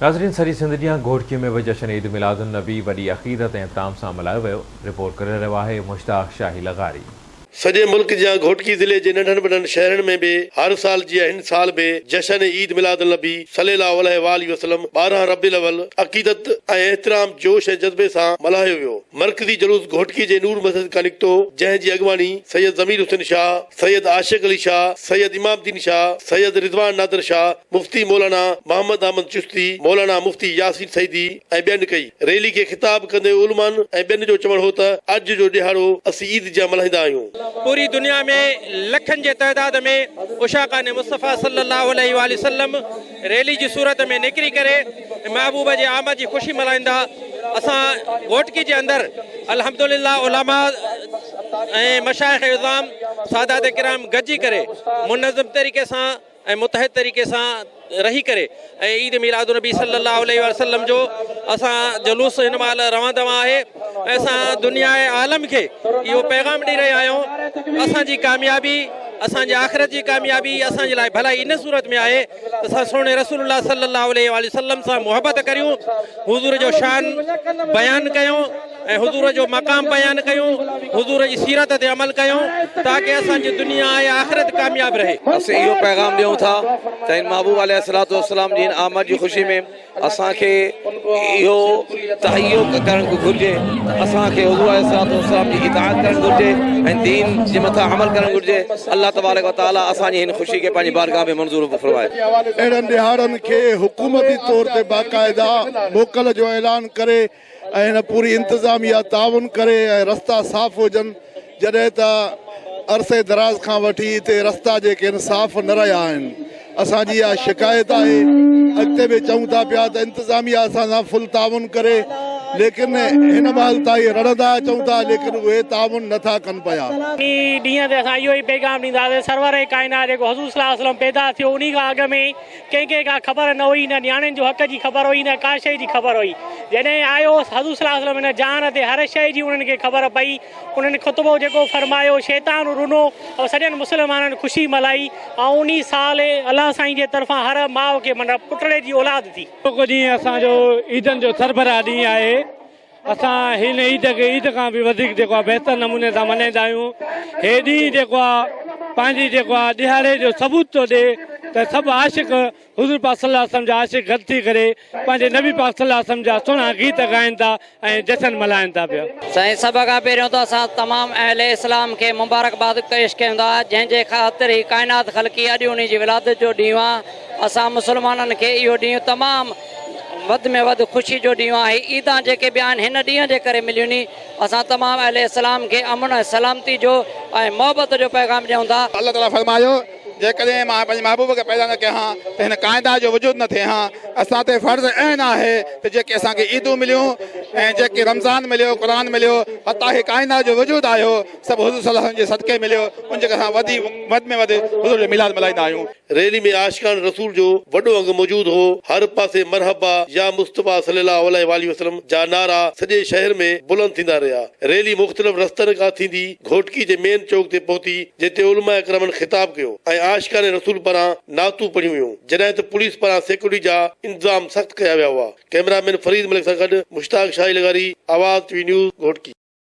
ناظرين سڄي سنڌ جيان گهوٽڪي ۾ به جشن عيد ميلاد النبي وڏي عقيدت ۽ احترام سان ملهايو ويو، رپورٽ ڪري رهيو آهي مشتاق شاهي لغاري. سڄي ملڪ جيان گهوٽڪي ضلعي جي ننڍن وڏن شهرن ۾ به هر سال جيان هن سال به جشن عيد ميلاد النبي صلي الله عليه واٰله وسلم 12 ربيع الاول عقيدت ۽ احترام جوش ۽ جذبي سان ملهايو ويو. مرڪزي جلوس گهوٽڪي جي نور مسجد کان نڪتو جنهن جي اڳواڻي سيد ضمير حسين شاهه، سيد عاشق علي شاهه، سيد امام الدين شاهه، سيد رضوان نادر شاهه، مفتي مولانا محمد احمد چشتي، مولانا مفتي ياسين سعيدي ۽ ٻين ڪئي. ريلي کي خطاب ڪندي علمائن ۽ ٻين جو چوڻ هو ته اڄ جو ڏهاڙو اسين عيد جيان ملهائيندا آهيون. پوري دنيا ۾ لکن جي تعداد ۾ عشاقان مصطفيٰ صلي الله عليه واٰله وسلم ريلي جي صورت ۾ نڪري ڪري محبوب جي آمد جي خوشي ملهائيندا اسان گهوٽڪي جي اندر الحمدلله علماء ۽ مشائخ عظام سادات ڪرام گڏجي ڪري منظم طريقي سان ۽ متحد طريقي سان رهي ڪري ۽ عيد ميلاد النبي صلي الله عليه وسلم جو اسان جلوس هن مهل روان دوان آهي ۽ اسان دنيا عالم کي اهو پيغام ڏئي رهيا آهيون اسان جي ڪاميابي اسان جي آخرت جي ڪاميابي اسان جي لاء ڀلائي ان صورت ۾ آهي ته اسان سهڻي رسول الله صلي الله عليه واٰله وسلم سان محبت ڪريون حضور جو شان بيان ڪيون ۽ حضور جو مقام بيان ڪيون حضور جي سيرت تي عمل ڪيون تاڪه اسان جي دنيا ۽ آخرت ڪامياب رهي. اسين اهو پيغام ڏيون ٿا ته هن محبوب عليه الصلوة والسلام جي هن آمد جي خوشي ۾ اسان کي اهو تهيئو ڪرڻ گهرجي ته اسان کي حضور عليه الصلوة والسلام جي اطاعت ڪرڻ گهرجي ۽ دين جي مٿان عمل ڪرڻ گهرجي. الله تبارڪ و تعالي اسان جي هن خوشي کي پنهنجي بارگاهه ۾ منظور فرمائي. اهڙن ڏهاڙن کي حڪومتي طور تي باقاعده موڪل جو اعلان ڪري ۽ هن پوري انتظاميه تعاون ڪري ۽ رستا صاف هجن جڏهن ته عرصي دراز کان وٺي هتي رستا جيڪي آهن صاف نه رهيا آهن اسان جي اها شڪايت آهي اڳتي به چئون ٿا پيا ته انتظاميه اسان سان فل تعاون ڪري ليڪن هن مهل تائين رڙندا اچون ٿا ليڪن اهي تعاون نه ٿا ڪن پيا. انهي ڏينهن تي اسان اهو ئي پيغام ڏينداسين سرور ڪائنات جيڪو حضور صلي الله عليه وسلم پيدا ٿيو انهي کان اڳ ۾ ڪنهن کي ڪا خبر نه هئي، نه نياڻين جو حق جي خبر هئي، نه ڪا شيء جي خبر هئي. جڏهن آيو حضور صلي الله عليه وسلم هن جهان تي هر شيء جي انهن کي خبر پئي. انهن خطبو جيڪو فرمايو، شيطان رنو ۽ سڄن مسلمانن خوشي ملهائي ۽ انهي سال الله سائين جي طرفان هر ماء کي معنيٰ پٽڙي جي اولاد ٿي. اڄوڪو ڏينهن اسان جو عيدن جو سربراهه ڏينهن آهي. اسان هن عيد کي عيد کان به وڌيڪ جيڪو آهي بهتر نموني سان ملهائيندا آهيون. هي ڏينهن جيڪو آهي پنهنجي جيڪو آهي ڏهاڙي جو ثبوت ٿو ڏي ته سڀ عاشق حضور پاڪ صلي الله عليه وسلم جا عاشق گڏ ٿي ڪري پنهنجي نبي پاڪ صلي الله عليه وسلم جا سهڻا گيت ڳائين ٿا ۽ جشن ملهائين ٿا پيا. سائين سڀ کان پهريون ته اسان تمام اهل اسلام کي مبارڪباد پيش ڪيون ٿا جنهن جي خاطر هي ڪائنات خلقي اڄ انهي جي ولادت جو ڏينهن آهي اسان مسلمانن کي اهو ڏينهن تمام وڌ ۾ وڌ خوشي جو ڏينهن آهي عيدان جيڪي به آهن هن ڏينهن جي ڪري مليون ني اسان تمام اهل اسلام کي امن ۽ سلامتي جو ۽ محبت جو پيغام ڏيون ٿا. الله تعاليٰ فرمايو، جيڪڏهن مان پنهنجي محبوب کي پيدا نه ڪيان ها ته هن ڪائنات جو وجود نه ٿئي ها. اسان تي فرض عين آهي ته جيڪي اسان کي عيدون مليون ۽ جيڪي رمضان مليو، قرآن مليو، حتيٰ هي ڪائنات جو وجود آيو، سڀ حضور صلي الله عليه وسلم جي صدقي مليو، ان جي ڪري اسان وڌ ۾ وڌ حضور جو ميلاد ملهائيندا آهيون. ريلي ۾ عاشقان رسول جو وڏو انگ موجود هو، هر پاسي مرحبا يا مصطفيٰ صلي الله عليه واٰله وسلم جا نعرا سڄي شهر ۾ بلند ٿيندا رهيا. ريلي مختلف رستن کان ٿيندي گهوٽڪي جي مين چوڪ تي پهتي جتي علماء ڪرامن خطاب ڪيو ۽ عاشقان رسول پاران نعتون پڙهيون ويون جڏهن ته پوليس پاران سيڪيورٽي جا انتظام سخت ڪيا ويا هئا. ڪئميرا مين فريد ملڪ سان گڏ مشتاق شاهي لغاري، آواز ٽي وي نيوز، گهوٽڪي.